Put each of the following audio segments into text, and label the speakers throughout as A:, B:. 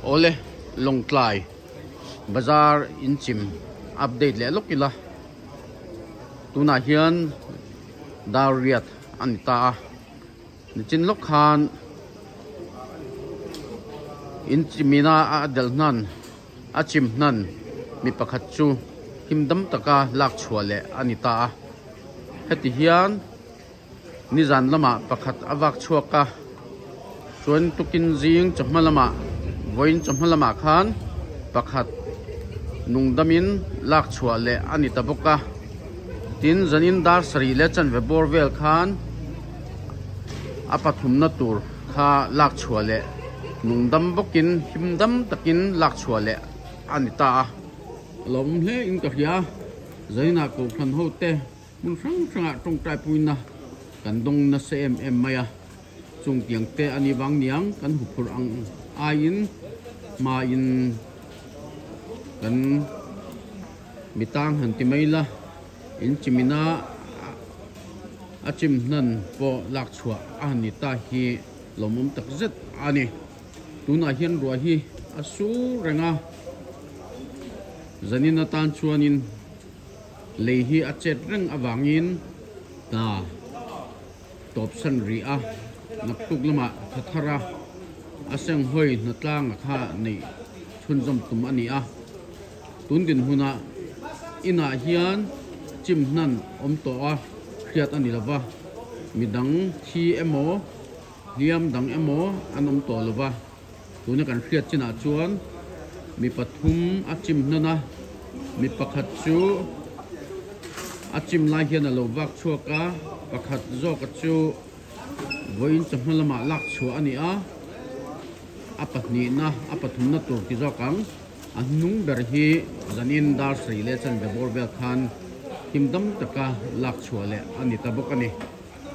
A: Awle Lawngtlai bazar inchim update leh lawk ila tunah hian dar riat a ni ta a nichin lawk khan inchimina a delh hnan a chim hnan mi pakhat chu him dam taka lak chhuah leh a ni ta a heti hian. Nizan lamah pakhat a vak chhuak a, chuan tukin zing chawhma lamah vawiin chawhma lamah khan pakhat nungdamin lak chhuah leh a ni ta bawk a. Tin, zanin dar sarih leh chanve bawr vel khan a pathumna tur kha lak chhuah leh nungdam bawkin himdam takin lak chhuah leh a ni ta a. A lawmawm hle in ka hria, zaninah kohhran hote Hmun hrang hrangah tawngtai puina kan dawng nasa em em mai a, chung tiang te a ni vang niang kan huphurh ang aiin hmain kan mi tang han ti mai la, in chimina a chim hnan pawh lak chhuah a han ni ta hi lawmawm tak zet a ni. Tunah hian ruah hi a sur reng a, zanin atan chuanin. Lei hi a chet reng avangin hna tawp san rih a, naktuk lamah tha thar a, a senghawi hnatlanga kha neih chhunzawm tum a ni a. Tun dinhmunah inah hian chim hnan awm tawh a hriat a ni lo va, midang thi emaw hliam dang emaw an awm tawh lo va. Tuna kan hriat chinah chuan mi pathum a chim hnan a, mi pakhat chu a chim lai hian a lo vak chhuak a, pakhat zawka chu vawiin chawhma lamah lak chhuah a ni a, a pahnihna a pathumna tur ti zawk ang, a hnung ber hi zanin dar sarih leh chanve bawr vel khan him dam taka lak chhuah leh a ni ta bawk a ni,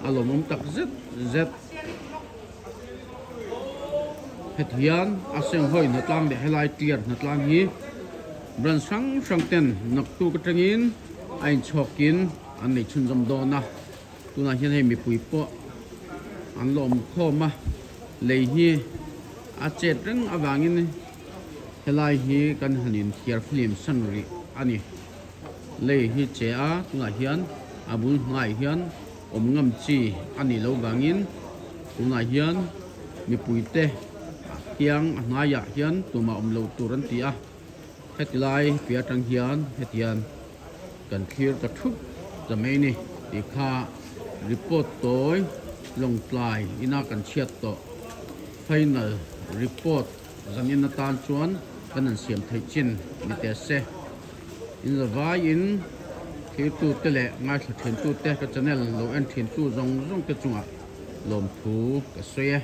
A: a lawmawm tak zet zet. Heti hian a senghawi hnatlang leh helai clear hnatlang hi branch hrang hrang ten naktuk atangin a inchhawkin an nei chhunzawm dawn a, tunah hian hei mipui pawh an la awm khawm a, lei hi a chet reng avangin helai hi kan han inthiar flim san rih a ni. Lei hi che a tunah hian a bul hnaiah hian. Awm ngam chi a nih loh vangin tunah hian mipuite kiang a hnaiah hian tumah awm loh tur an ti a, heti lai piah atang hian hetiang kan thlir ta thup ta mai ni tih kha report tawi Lawngtlai ina kan chhiat tawh final report zanin atan chuan kan han siam theih chin ni teh se. Inzavaiin thirtute leh ngaithla thintute ka channel lo en thintu zawng zawng te chungah lawmthu ka sawi e.